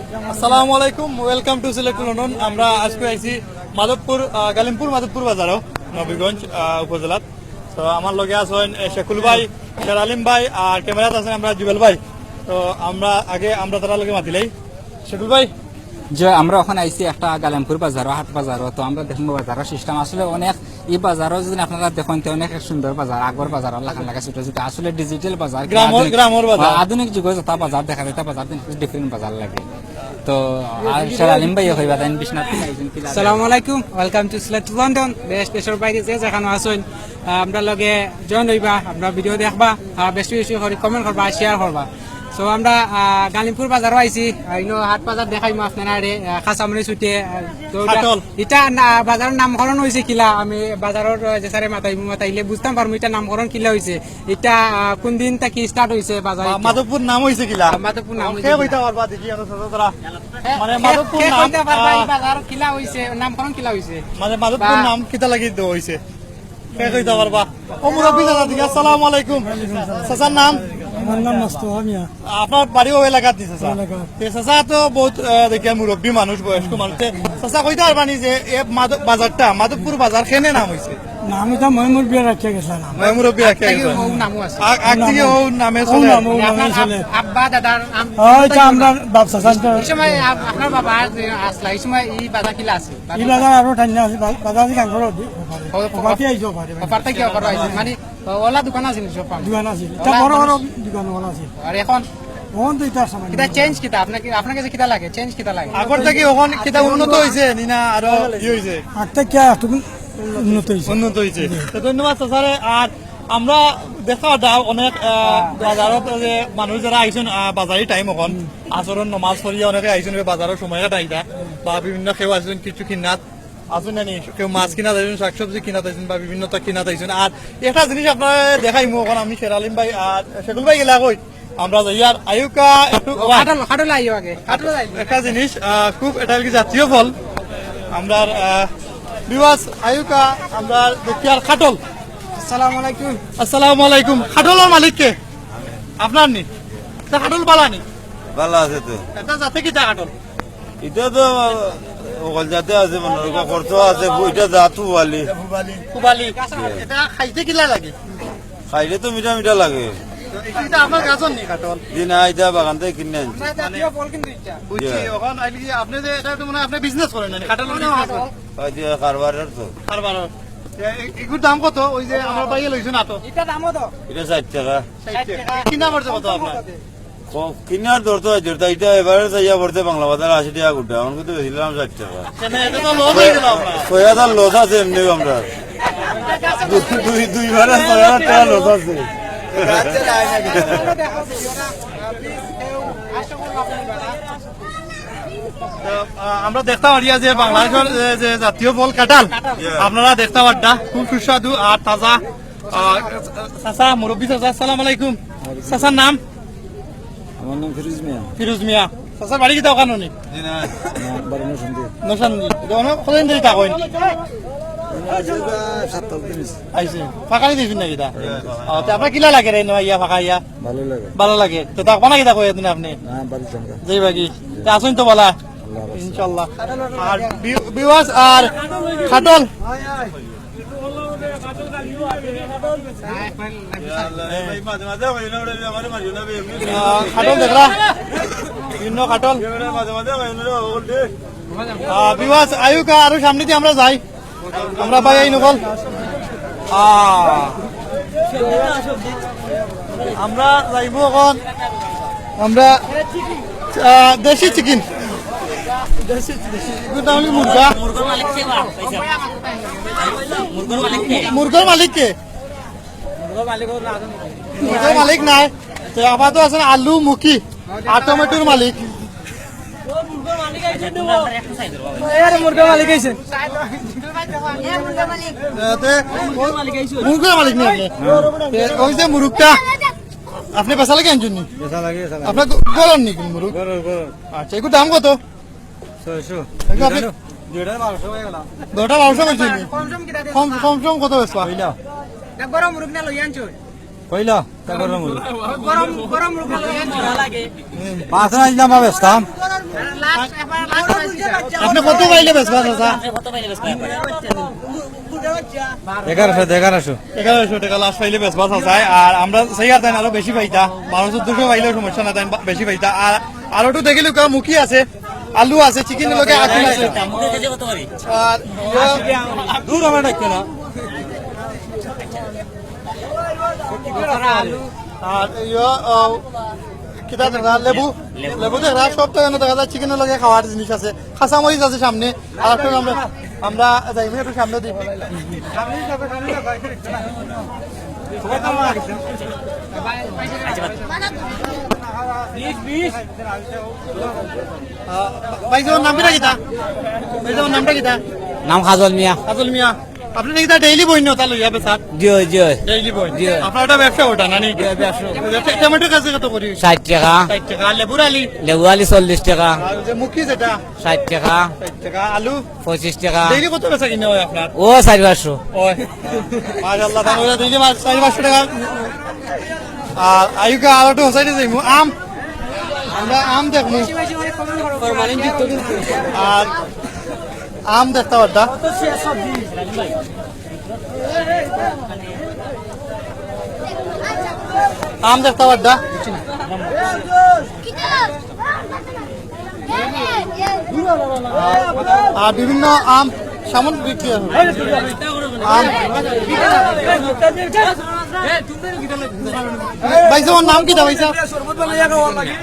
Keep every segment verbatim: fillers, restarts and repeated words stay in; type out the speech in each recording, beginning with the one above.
আসসালামু আলাইকুম, welcome to Sylhet to London. আমরা আজকে আইছি মাধবপুর, আহ, গালিমপুর মাধবপুর বাজারো, নবীগঞ্জ, আহ, উপজেলাত। তো আমার লগে আছইন, এ, শেখুল ভাই, শের আলিম ভাই, আর ক্যামেরাত আছইন আমরা জুবেল ভাই। তো আমরা আগে আমরা তারার লগে মাতিলাই। শেখুল ভাই, যে আমরা অখন আইছি একটা গালিমপুর বাজারো, হাট বাজারো। তো আমরা দেখমু বাজারর সিস্টেম আসলে অনেক, ই বাজারো যদি আপনারা দেখইন, তে অনেক সুন্দর বাজার, আগর বাজার, লাখান লাগা ছোট ছোট, আসলে ডিজিটাল বাজার, গ্রামর, আধুনিক, গ্রামর বাজার। আধুনিক যুগর যেটা বাজার দেখা যায়, এটা বাজার দিন ডিফারেন্ট বাজার লাগে। তো আর শের আলিম ভাই কইবা তাইন বিশ্বনাথ আইছেন কি লাগে? আসসালামু আলাইকুম, welcome to Sylhet to London. দেশ দেশর বাইরে যে যেখানো আছইন, আহ, আমরা লগে জয়েন হইবা, আমরা ভিডিও দেখবা, আর বেশি বেশি করে কমেন্ট করবা, শেয়ার করবা। তো আমরা, আহ, গালিমপুর বাজারো আইছি, আহ, ইনো হাট বাজার দেখাইমু আপনারারে, আহ, খাসা মনে ছুটে, আহ, তো ইটা, কাটল। ইটা না, বাজারর নামকরণ হইছে কিলা, আমি বাজারর, আহ, যে স্যারে মাতাইমু, মাতাইলে বুঝতাম পারমু ইটা নামকরণ কিলা হইছে। ইটা, আহ, কোন দিন থাকি স্টার্ট হইছে বাজার মা-, ইটা? মাধবপুর নাম হইছে কিলা? আহ, মাধবপুর নাম হইছে কে কিলা? কইতা পারবা দেখি, আমরা ছোট ছোটরা। কে, মানে কে, মাধবপুর কে নাম, কইতা পারবা এই আহ, বাজার কিলা হইছে, নামকরণ কিলা হইছে? মানে মাধবপুর বা- নাম কিতা লাগি দেওয়া হইছে? কে কইতা পারবা? ও মুরব্বি দাদা, ঠিক আছে, আসসালামু আলাইকুম। চাচার নাম? আমার নাম মোস্তফা মিয়া। আপনার বাড়ি ওই এলাকাত নি, চাচা? ওই এলাকাত। তে চাচা তো বহুত, আহ, দেখিয়া মুরব্বি মানুষ, বয়স্ক মানুষ। তে চাচা কইতা পারবা নি যে এ মাধব-, বাজারটা, মাধবপুর বাজার কেনে নাম হইছে? নাম ইটা ময় মুরব্বি রাখিয়া গেছে নাম। ময় মুরব্বি রাখিয়া গেছে। আগ থাকি ও নামও আছে। আগ, আগ থাকি ও নামে ও চলে। নাম, ও মানে নামে আপনার চলে। আব-, আব্বা, দাদার নাম ও, ইটা আমরার বাপ চাচা। এই সময় আপ-, আপনার বাবা যে আসলা, এই সময় এই বাজার কিলা আছে? ই বাজার আরো ঠান্ডা আছে, বা-, বাজার আছে গাঙ্গর ওদি, ওপারে। ও, ও, ওপার থাকি আইছে ওপারে, ওপার থাকি ওপারে আইছে। মানে, ওলা দোকান আছে নি সব পান? দোকান আছে। ইটা ওলা বড় বড় মানুষ। দোকান ওলা আছে। আর এখন? এখন তো ইটা সামান্য। কিতা চেঞ্জ কিতা? আপনার কি, আপনার কাছে কিতা লাগে? চেঞ্জ কিতা লাগে? আগর থাকি অখন কিতা উন্নত হইছে নি না আরো ই হইছে? আগ থাকি একটু উন্নত হইছে। উন্নত হইছে। জি। তো ধন্যবাদ চাচারে। আর আমরা দেখা দা অনেক, আহ, বাজারত যে মানুষ যারা আইছইন, আহ, বাজারি টাইম অখন, আসরর নমাজ পড়িয়া অনেকে আইছইন, বাজারর সময় কাটাইতা বা বিভিন্ন কেউ আইছইন কিছু কিনাত আছইন না নি, কেউ মাছ কিনাত আইছইন, শাকসবজি কিনাত আইছইন বা বিভিন্ন তা কিনাত আইছইন। আর একটা জিনিস আপনারে দেখাইমু অখন আমি শের আলিম ভাই আর শেখুল ভাই গেলা কই, আমরা যাই আর আইউক্কা একটু খাটল, খাটল আইও আগে, খাটল আইও। একটা জিনিস, আহ, খুব এটা আর কি জাতীয় ফল। আমরার, আহ, ভিউয়ার্স আইউক্কা আমরা দেখি আর খাটল। আসসালামু আলাইকুম। আসসালামু আলাইকুম। খাটলর মালিক কে? আপনার নি? তা খাটল বালা নি? বালা আছে তো। এটা জাতে কিতা খাটল? ইটা তো অকল জাতে আছে, মানে, ওরকম খরচ আছে, ইটা জাত পুবালি। পুবালি। পুবালি। ইটা খাইতে কিলা লাগে? খাইলে তো মিঠা মিঠা লাগে। তো ইটা, ইটা আপনার গাছর নি খাটল? জি না, ইটা বাগান থাকি কিনে আনছি। আমরা জাতীয় ফল কিন্তু ইটা। বুঝছি, ইয়া। অখন আইলে কি আপনি যে এটা তো মানে আপনি বিজনেস করেন না, খাটল বিজনেস করেন? ওই যে কারবারর তো। কারবারর। এ-, এ-, এগুর দাম কত? ওই যে আমার ভাইয়ে লইছে না তো। ইটা দামও তো। ইটা ষাইট টেকা। ষাইট টেকা। কিনা পড়ছে কত আপনার? ক-, কিনার দর তো আইছে, তা ইটা এবারে চাইয়া পড়ছে বাংলা বাজার আশি টেকা গুটা, অখন কিন্তু বেচলাম ষাইট টেকা। কেন, এটা তো লস হয়ে গেল আপনার। ছয় হাজার লস আছে এমনিউ আমরার। দুই, দুই, দুইবারে ছয় হাজার টেকা লস আছে। তো, আহ, আমরা দেখতাম পারিয়া যে বাংলাদেশর যে, যে জাতীয় ফল কাঁঠাল, ইয়া। আপনারা দেখতা পাররা খুব সুস্বাদু আর তাজা। আহ, চাচা, মুরব্বি চাচা, আসসালামু আলাইকুম। চাচার নাম? আমার নাম ফিরোজ মিয়া। ফিরোজ মিয়া। চাচার বাড়ি কিতা অখানো নি? জি না। না, বাড়ি নরসিংদী। নরসিংদী। ইটা অনেক কতদিন ধরি থাকইন? সাত আট দিন হইছে। আইছে। ফাঁকানি দিছইন নাকি ইটা? হ্যাঁ। ও, তে আপনার কিলা লাগে রে, নয়া ইয়া ফাঁকা ইয়া? ভালো লাগে। ভালো লাগে। তো থাকবা নাকি থাকো এদিন আপনি? না, বাড়ি যাইমু। যাইবা কি? তে আছইন তো বালা? আল্লাহ রাখছে। ইনশাআল্লাহ। আর বি-, ভিউয়ার্স আর খাটল। আহ, খাটল দেখরা? বিভিন্ন খাটল। আহ, ভিউয়ার্স, আইউক্কা আরো সামনেদি আমরা যাই। আমরা ভাই এই নকল। আহ, আমরা যাইমু অখন। আমরা, আহ, দেশি চিকেন। দেশি, দেশি। এগুর নাম অইলো মুরগা। মুরগার মালিক কে বা? মুরগার মালিক কে? মুরগার মালিক কে? মুরগার মালিক নাই। তো আপাতত আছইন আলু, মুখি আর টমেটোর মালিক। এ, মুরগার মালিক আইছে। এ, তে, মুরগার মালিক নি আপনি? এ, ওই যে মুরগটা, আপনি বেচা লাগি আনছইন নি? বেচা লাগি, বেচা লাগি। আপনার গ-, ঘরর নি মুরগ? ঘরর, ঘরর। আচ্ছা, এগুর দাম কত? ছয়শো। এটা আপনি দুইটা, দুইটা বারোশো হয়ে গেল। দুইটা বারোশো করছেন নি? কম সম কিতা দেন? কম, কম সম কত বেচবা? কইলা। এটা গরম মুরগ না লই আনছো? কইলা, তা গরম মুরগ। গরম, গরম মুরগ না লই আনছো? পাঁচ আনা দিলাম বা বেচতাম। আপনি কত পাইলে বেচবা, চাচা? এগারোশো, এগারোশো। এগারোশো টেকা লাস্ট পাইলে বেচবা, চাচা। আর আমরা চাই আর তাইন আরো বেশি পাইতা, বারো চোদ্দশো পাইলেও সমস্যা না, তাইন বা-, বেশি পাইতা। আর, আর একটু দেখিলউক্কা, মুখি আছে, আলু আছে, চিকেনের লগে আখি আছে। আর দূর আমার দেখতে না। আর ইয়া, আহ, কিতা দেখরা? লেবু। লেবু দেখরা, সব তো এনে দেখা যায়, চিকেনের লগে খাওয়ার জিনিস আছে, কাঁচামরিচ আছে সামনে। আর এখন আমরা, আমরা যাইমু একটু সামনে দিই। আহ, ভাই, তোমার নাম কিতা কিতা? ভাই, তোমার নামটা কিতা? নাম কাজল মিয়া। কাজল মিয়া। আপনি নাকি তা ডেইলি বইন না, তা লইয়া বেচার? জি, জি। ডেইলি বইন। জি। আপনার এটা ব্যবসা ওটা, না নি? জি, ব্যবসা। টমেটো কেজি কত করি? ষাইট টেকা। ষাইট টেকা। আর লেবুর আলি? লেবু আলি চল্লিশ টেকা। আর ওই যে মুখি যেটা? ষাইট টেকা। ষাইট টেকা। আলু? পঁচিশ টেকা। ডেইলি কত বেচা কিনা হয় আপনার? ও, চাইর পাঁচশো। ওই। মাশাআল্লাহ, তাহলে ওরা ডেইলি মাছ চাইর পাঁচশো টেকা। আর আইউক্কা আর একটু হসাইতে যাইমু। আম? আমরা আম দেখমু। আর আম দেখতা পারতা। আম দেখতা পারতা। আর বিভিন্ন আম সামন বিক্রি হয়। আম। ভাই, তোমার নাম কিতা ভাই সাহেব?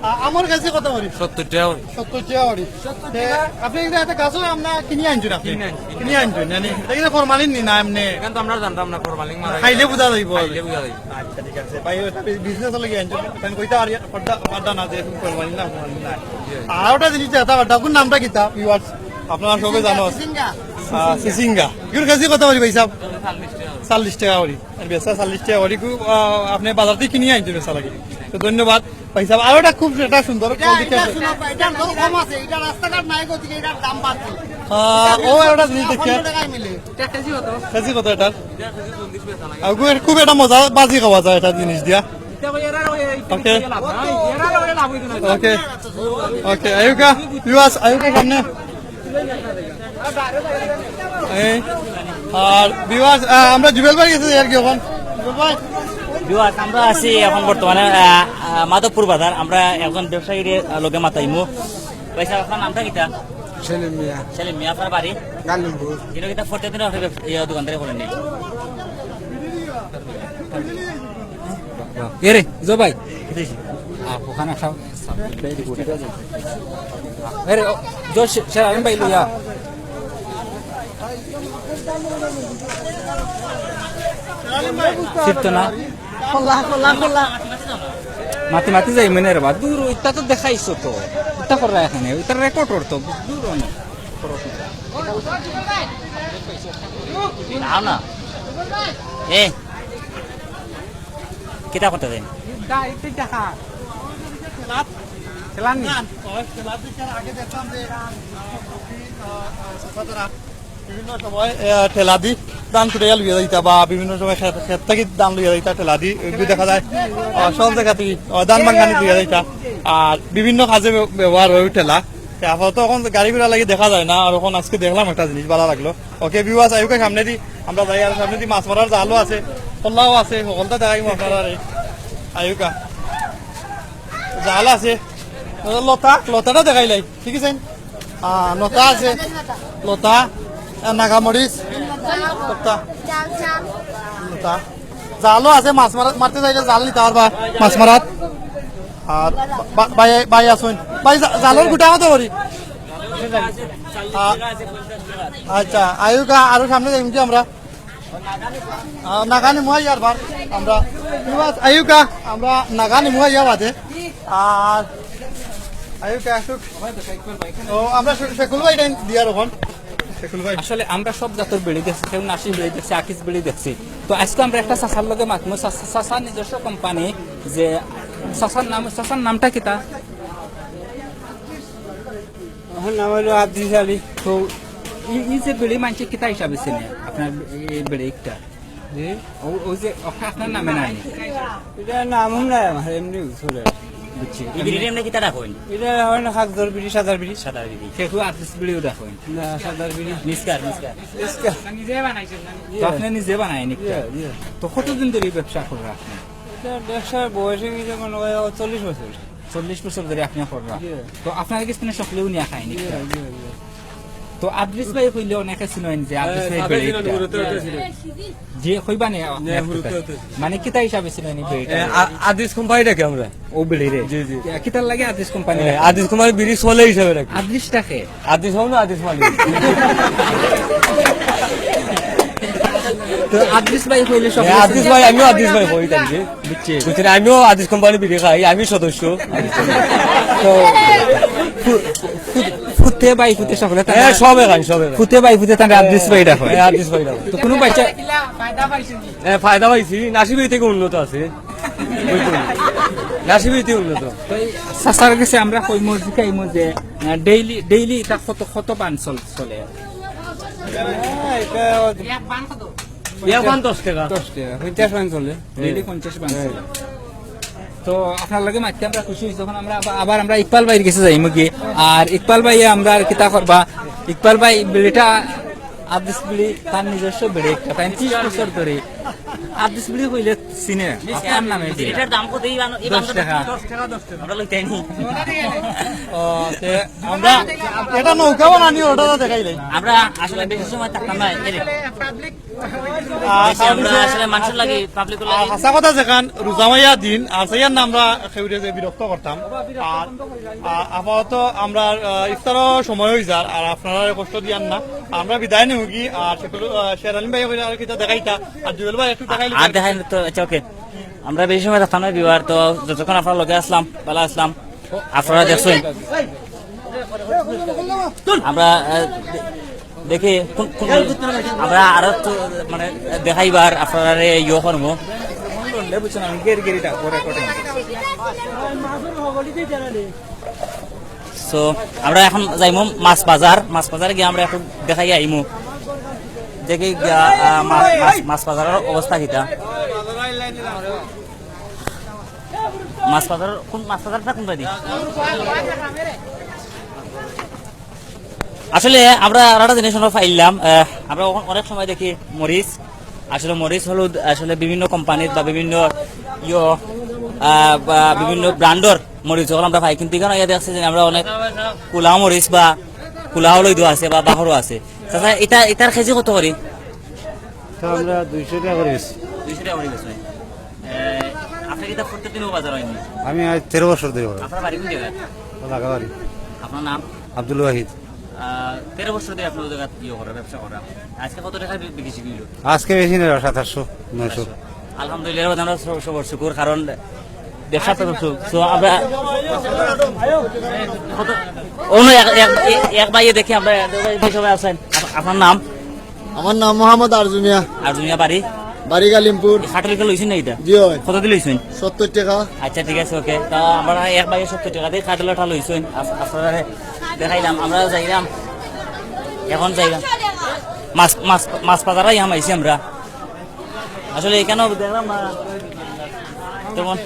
আ-, আমার কাছে কত করি? সত্তর টেকা করি। সত্তর টেকা করি। তে, আপনি এটা একটা গাছও আমরা কিনে আনছেন আপনি? কিনে আনছি। কিনে আনছেন, জানি। এটা কিন্তু ফরমালিন নি না এমনি? এখন তো আমরা জানতাম না ফরমালিন মারা খাইলে গেছে। বুঝা যাইব। খাইলে বুঝা যাইব। আচ্ছা, ঠিক আছে। ভাই, ওটা বি-, বিজনেস হলে কি আনছেন? কারণ কইতে আর ইয়া, পর্দা, পর্দা না যে ফরমালিন না, ফরমালিন না। জি। আর ওটা জিনিস যেটা, ওটা কোন নামটা কিতা? ভিউয়ার্স, আপনারা সবে জানো। সিসিঙ্গা। আ, সিসিঙ্গা। ইগুর কেজি কত করি ভাই সাহেব? চল্লিশ টেকা করি। আর বেচা চল্লিশ টেকা করি। কু-, আ, আপনি বাজার থেকে কিনে আনছেন বেচা লাগে। তো ধন্যবাদ। ভাই সাহেব, আরো একটা খুব একটা সুন্দর এটা, ফল দেখতে এটা আছে। শুনো, এটার দাম কম আছে, এটা রাস্তাঘাট নাই গো, এটার দাম বাড়তি। আহ, ও, এটা জিনিস দেখে। পনেরো টাকায় মিলে। এটা কেজি কত? কেজি কত এটার? আর খুব, খুব একটা মজা, বাজি খাওয়া যায় এটা জিনিস দিয়া। এটা ওই এরা ওই এই ওকে। এরা ওই লাভ নাই, এরা ওই লাভ হইতো না। ওকে। ওকে, আইউক্কা, ভিউয়ার্স, আইউক্কা সামনে। এই, আর ভিউয়ার্স, আহ, আমরা জুবেল ভাই গেছে আর কি এখন। জুবেল ভাই। ভিউয়ার্স, আমরা আছি এখন বর্তমানে, আহ, আহ, মাধবপুর বাজার। আমরা একজন ব্যবসায়ীর, আহ, লগে মাতাইমু। ভাই সাহেব, আপনার নামটা কিতা? সেলিম মিয়া। সেলিম মিয়া, আপনার বাড়ি? গালিমপুর। ইনো কিতা প্রত্যেকদিন আপনি ব্যবসা, ইয়া, দোকানদারি করেন নি? এ রে, জো ভাই। আহ, ওখানে একটা এ রে, ও, জো শে-, শের আলম ভাই লইয়া। সিট তো না। খোলা, খোলা, খোলা। মাতি মাতি যাই মনে রে বা। দূর, ওইটা তো দেখাইছো তো। ওইটা কররা এখানে, ওইটা রেকর্ড করতো। দূর অনেক। না, না। এ। কিতা করতে দেন? দা, একটু দেখা। খেলাত? খেলার নি? না, ওই খেলার দিকে আগে দেখতাম যে, আহ, আহ, বিভিন্ন সময়, আহ, ঠেলা দি ধান ছুটাইয়া লইয়া যাইতা বা বিভিন্ন সময় খেত, খেত থাকি ধান লইয়া যাইতা ঠেলা দি, ওই দেখা যায়, আহ, সব জায়গা থাকি, আহ, ধান ভাঙ্গানি লইয়া যাইতা। আর বিভিন্ন কাজে ব্য-, ব্যবহার হয় ওই ঠেলা। তে আপাতত এখন গাড়ি ঘোড়া লাগি দেখা যায় না, আর এখন আজকে দেখলাম একটা জিনিস ভালা লাগলো। ওকে, ভিউয়ার্স, আইউক্কা সামনেদি, আমরা যাই আর সামনেদি মাছ মারার জালও আছে, খোলাও আছে, হকলতা দেখাইমু আপনারারে। আইউক্কা। জাল আছে। লতা, লতাটা দেখাইলাই, ঠিক আছে? আহ, লতা আছে। লতা, আহ, নাগামরিচ। লতা। লতা। জালও আছে, মাছ মারা-, মারতে চাইলে জাল নিতে পারবা, মাছ মারাত। আর বা-, বা-, ভাই, ভাই আছইন। ভাই, জা-, জালর গুটা কত করি? আ-, আচ্ছা, আইউক্কা, আরো সামনে যাইমু কি আমরা? আ, নাগানি মুহাইয়ার বার আমরা। আইউক্কা, আমরা নাগানি মুহাইয়া বাদে। আর আইউক্কা, একটু, ও, আমরা শে-, শেখুল ভাই টাইম দিয়ার ওখান। শেখুল ভাই। আসলে আমরা সব জাতর বিড়ি দেখছি, কেউ নাসি বিড়ি দেখছি, আকিস বিড়ি দেখছি। তো আজকে আমরা একটা চাচার লগে মাতমু, চা-, চা-, চাচার নিজস্ব কোম্পানি, যে চাচার নাম, চাচার নামটা কিতা? আমার নাম হলো আব্দুল আলী। তো ই, ই যে বিড়ি মানষে কিতা হিসাবে চিনে আপনার এই বিড়ি একটা? জি? ও, ওই যে ওটা আপনার নামে নাই? এটা নাম নাই আমার, এমনি চলে। বুঝছি। এই বিড়ির এমনি কিতা রাখইন? এটা হয় না, খাকজর বিড়ি, সাদার বিড়ি। সাদার বিড়ি। কেউ আদিস বিড়িও রাখইন? না, সাদার বিড়ি। নিস্কার, নিস্কার। নিস্কার। তো আপনি নিজে বানাইন নিস্কার? ইয়া, ইয়া। তো কতদিন ধরে এই ব্যবসা কররা আপনি? এটা ব্যবসার বয়স অই গেছে মনে হয় চল্লিশ বছর। চল্লিশ বছর ধরে আপনি কররা? ইয়া। তো আপনার কাছ থেকে সকলেও নিয়া খাইন নিস্কার? ইয়া, ইয়া, ইয়া। তো আদ্রিস ভাই কইলে অনেকে চিনইন যে আদ্রিস ভাই বেড়ে একটা। যে কইবা নে, মানে কিতা হিসাবে চিনইন এই বেড়েটা? আদিস কোম্পানি ডাকি আমরা। ও বেড়ে রে। জি, জি। কিতার লাগে আদিস কোম্পানি ডাকে? আদিস কোম্পানি বিড়ি চলে হিসাবে ডাকি। আদিস ডাকে? আদিস হও না, আদিস মালিক। তো আদিস ভাই কইলে সব আদিস ভাই, আমিও আদিস ভাই কই তাইলে। বুঝছি। বুঝছেন, আমিও আদিস কোম্পানি বিড়ি খাই, আমি সদস্য। তো ফু-, ফু-, ফুতে ভাই ফুতে সকলে তারা হ্যাঁ, সবে খাই, সবে খাই। ফুতে ভাই ফুতে তারা আদিস ভাই ডাকে। হ্যাঁ, আদিস ভাই ডাকে। তো কোনো বাচ্চা হ্যাঁ, ফায়দা পাইছি, নাসিব এই থেকে উন্নত আছে। বুঝছেন? নাসিব এই থেকে উন্নত। তো এই চাচার কাছে আমরা কইমু, জিকাইমু যে, আহ, ডেইলি, ডেইলি এটা কত, কত পান চল-, চলে? হ্যাঁ, এটা এক পান দশ টাকা। দশ টাকা, পঞ্চাশ পান চলে। ডেইলি পঞ্চাশ পান চলে। তো আপনার লগে মাততে আমরা খুশি অইছি। তখন আমরা আবার, আবার আমরা ইকবাল ভাইর কাছে যাইমু কি? আর ইকবাল ভাই আমরা আর কিতা করবা? ইকবাল ভাই বিড়িটা আদিস বিড়ি, তার নিজস্ব বিড়ি একটা, তাই ত্রিশ বছর ধরে আদিস বিড়ি কইলে চিনে, আপনার নামে বিড়ি। এটার দাম কত? এই বান-, এই দশ বান্দর টাকা। দশ টাকা, দশ টাকা। আমরা লইতাই নি। ও, তে আমরা এটা নৌকা বানানি, ওটা তো দেখাই নাই। আমরা আসলে বেশি সময় থাকতাম না, এই রে। আর বেশি আমরা আসলে মানুষের লাগি, পাবলিকর আর লাগি। হাছা কথা যেখান রোজা মাইয়া দিন, আর সেইয়ার না আমরা কেউরে যে বিরক্ত করতাম। আর, আর আপাতত আমরা, আহ, ইফতারও সময় অই যার, আর আপনারা কষ্ট দিয়ার না। আমরা বিদায় নিমু কি, আর শেখুল, আহ, শের আলিম ভাই কইরা আর কিতা দেখাইতা, আর জুয়েল ভাই একটু দেখাইলে আর দেখাই তো, আচ্ছা, ওকে। আমরা বেশি সময় থাকতাম না, viewer, তো যতক্ষণ আপনার লগে আসলাম, ভালা আসলাম, আপনারা দেখছেন। আমরা, আহ, দে-, দেখি কোন, কোন, আমরা আরো তো, মানে, দেখাইবার আপনারারে ইয়ে করমু। বুঝছেন, আমি গেরি গেরি ডাকবো, recording। So, আমরা এখন যাইমু মাছ বাজার, মাছ বাজারে গিয়া আমরা একটু দেখাই আইমু। দেখি গিয়া, আহ, মাছ, মাছ, মাছ বাজারর অবস্থা কিতা। মাছ বাজার, কোন মাছ বাজারটা কোন বাড়ি? আসলে আমরা আর একটা জিনিস আমরা পাইলাম, আহ, আমরা অখন অনেক সময় দেখি মরিচ, আসলে মরিচ হলুদ আসলে বিভিন্ন কোম্পানির বা বিভিন্ন ইয়ো, আহ, বা বিভিন্ন ব্র্যান্ডর মরিচ অকল আমরা পাই, কিন্তু এখানে ইয়া দেখছি যে আমরা অনেক কুলা মরিচ বা কুলাও লইদো আছে বা বাহরও আছে। চাচা, এটা, এটার কেজি কত করি? তো আমরা দুইশো টাকা করে বেচি। দুইশো টাকা করে বেচি। এ, আপনি কি এটা প্রত্যেক দিনও বাজার অয়নি? আমি আজ তেরো বছর ধরে করি। আপনার বাড়ি কোন জায়গায়? ও, লাখাবাড়ি। আপনার নাম? আব্দুল ওয়াহিদ। আহ, তেরো বছর ধরে আপনার জায়গা ইয়ে করা, ব্যবসা করা। আজকে কত টাকা বি-, বিক্রি ছিল? আজকে বেশি না, সাত আটশো, নয়শো। আলহামদুলিল্লাহ, আমরা সব, সবর শুকুর, কারণ ব্যবসা তো শুরু। So, আমরা কত, অন্য এক, এক, এক, এক ভাইয়ে দেখি আমরা, এক ভাই সবাই আছেন। আপ-, আপনার নাম? আমার নাম মোহাম্মদ আরজু মিয়া। আরজু মিয়া বাড়ি? বাড়ি গালিমপুর। এই কাঠল ইটা লইছইন না ইটা? জি অয়। কত দি লইছইন? সত্তর টাকা। আচ্ছা, ঠিক আছে, ওকে। তা আমরা এক ভাইয়ে সত্তর টাকা দি কাঠল ইটা লইছইন। আপ-, আপনারারে দেখাইলাম, আমরা যাইলাম। এখন যাইলাম। মাছ, মাছ, মাছ বাজারে আইছি আমরা। আসলে এখানেও দেখলাম, আহ, তেমন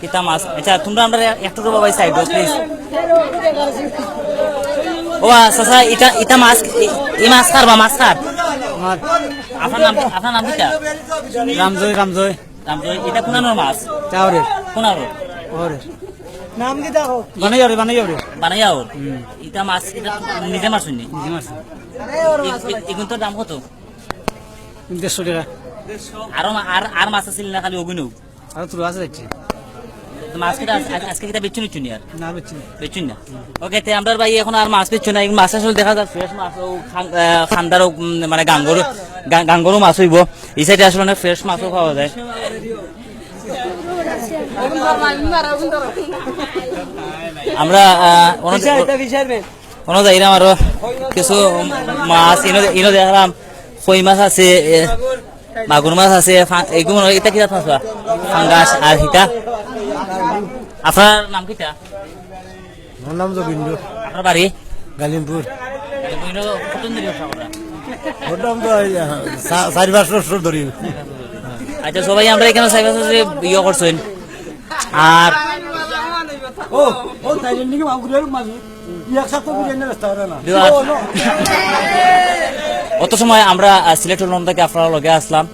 কিতা মাছ। আচ্ছা, তোমরা আমরা একটু তো বাবাই side দাও, please। ও, আচ্ছা, আচ্ছা, ইটা, ইটা মাছ, ই, ই মাছ কার বা মাছ কার? আমার। আপনার নাম, আপনার নাম কিতা? রামজয়, রামজয়। রামজয়, ইটা কোনানোর মাছ? চাওরের। কোনানোর? ওরে। নাম কিতা কও? বানাইয়া ওরে, বানাইয়া ওরে। বানাইয়া ওর? হুম। ইটা মাছ, ইটা নিজে মারছইন নি? নিজে মারছি। ই, ই, ইগুন তো দাম কত? দেড়শো টাকা। আরো মা-, আর, আর মাছ আছিল না, খালি ওগুন? আরো তো আছে দেখছি। তো মাছ কিতা আজ-, আজ-, আজকে কিতা বেচছইন নি আর? না, বেচছি না। বেচছইন না? ওকে, তে আমরার ভাই এখন আর মাছ বেচছইন না, এই মাছ আসলে দেখা যায় fresh মাছ, ও খান-, আহ, খান্দার ও, উম, মানে গাঙ্গর, গা-, গাঙ্গরও মাছ অইবো। এই side-এ আসলে অনেক fresh মাছও পাওয়া যায়। আমরা, আহ, অনেক, অনো যাইরাম আরো কিছু মাছ, ইনো, ইনো দেখরাম কই মাছ আছে, এ, মাগুর মাছ আছে, ফা-, এগুন, ইটা কিতা মাছ বা? ফাঙ্গাস আর ইটা। আপনার নাম কিতা? আমার নাম যোগীন্দ্র। আপনার বাড়ি? গালিমপুর। গালিমপুর, ইনো কতদিন ধরে ব্যবসা করেন? মোটামুটি ওই, আহ, চা-, চারি পাঁচ বছর ধরি। আচ্ছা, সবাই আমরা এখানে চারি পাঁচ বছর ইয়ে করছইন। আর ও, ও তাইলে নাকি বাবু ঘুরে মাঝে। এক সাথে ঘুরে এনে রাস্তা হয় না। অত সময় আমরা আহ, সিলেট লন্ডন থাকি আপনারার লগে আছলাম।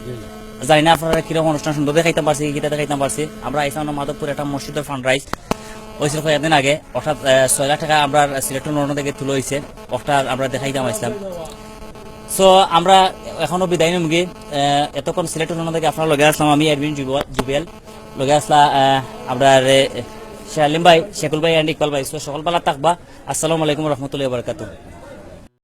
জানি না আপনারারে কিরকম অনুষ্ঠান সুন্দর দেখাইতাম পারছি, কিতা দেখাইতাম পারছি। আমরা আইছলাম না মাধবপুর একটা মসজিদর ফান্ড রাইজ অইছিল কয়েকদিন আগে, অর্থাৎ আহ, ছয় লাখ টেকা আমরা সিলেট লন্ডন থাকি তুলা অইছে, অর্থাৎ আমরা দেখাইতাম আইছলাম। সো আমরা এখনো বিদায় নিমুগি। আহ, এতক্ষণ সিলেট লন্ডন থাকি আপনারার লগে আছলাম আমি, এডমিন জুব-, জুবেল, লগে আছলা আহ, আমরা রে, শালিম ভাই, শেকুল ভাই and ইকবাল ভাই। সো সকল ভালা থাকবা। আসসালামু আলাইকুম রহমতুল্লাহ বারাকাতু।